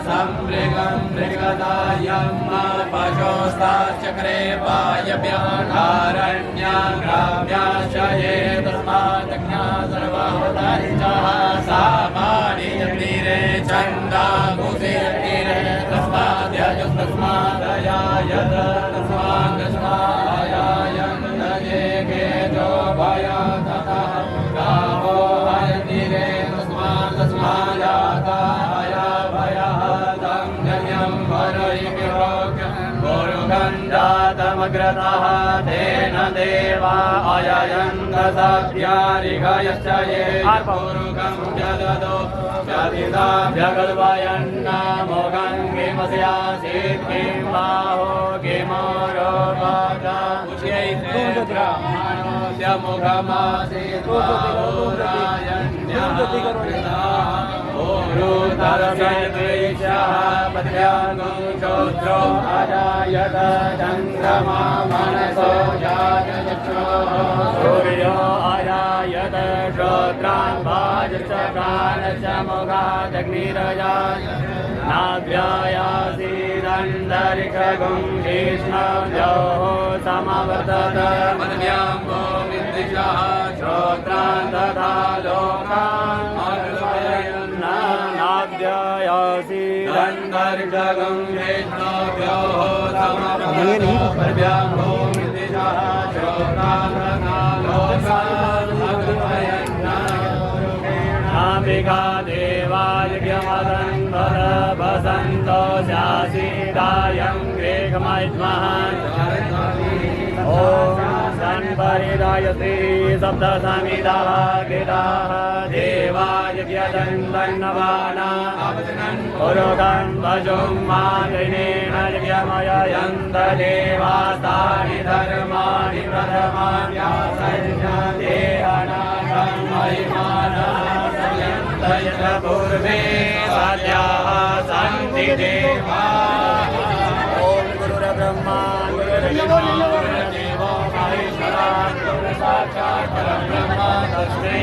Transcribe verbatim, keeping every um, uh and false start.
सम्मृगं मृगदायं पशोस्ताश्चक्रे वायव्यानारण्यां ग्राम्याश्रये तस्मात् सर्वहोतारिचः सामानि यत्तीरे छन्दागुंसि यत्तीरे तस्माद्यजुस्तस्मादयायत तस्माद्दस्मादयायन्दये केचो भयस्ततः गावो हयतीरे तस्माद्दस्मायाता हया भयः तं जन्यं वरयिमिरोक्ष गुरुगन्धातमग्रतः तेन देवा अययन्त सद्यारिघयश्च ये गुरुगं जलदो जदिताभ्यगल्वयन्नामोघं किमस्यासीत् किं बाहो किमोरोपता उच्चैस्ते ब्राह्मणोऽस्य मुखमासीत् बाहोरायण्याकृतः ऊरूतरस्य द्विषः पद्भ्यां गुं शूद्रो अजायत चन्द्रमा मनसो जातचक्षुः सूर्यो अजायत श्रोत्रां वाचश्च प्राणश्च मुखादग्निरजायत नाभ्यायासीदन्तरिक्षगुं जिष्णव्योः समवर्तत पद्भ्यां भूमिर्दिशः श्रोत्रां तथा लोकान् अग्रयन्नानाभ्यायासीदन्तरिक्षगुं जिष्णव्योः समवर्तत पद्भ्यां भूमिर्दिशः श्रोत्रां तथा लोकान् अग्रयन्नानाभिघा देवा यज्ञमदन्वत वसन्तो स्यासीदायं ग्रीष्मयज्मः ॐ सन्परिदाय स्त्रीः सप्तसमिधाः कृताः देवा यज्ञदन्तन्नवाना उरुकं पशुं मातृणेन यज्ञमययन्त देवास्तानि धर्माणि प्रथमान्यासञ्जाते अनाथं महिमानः सयन्त यत्र पूर्वे सत्याः सन्ति देवा ॐ गुरुर्ब्रह्मा गुरुर्विष्णु गुरुर्देवो महेश्वरः गुरुः साक्षात् परब्रह्म तस्मै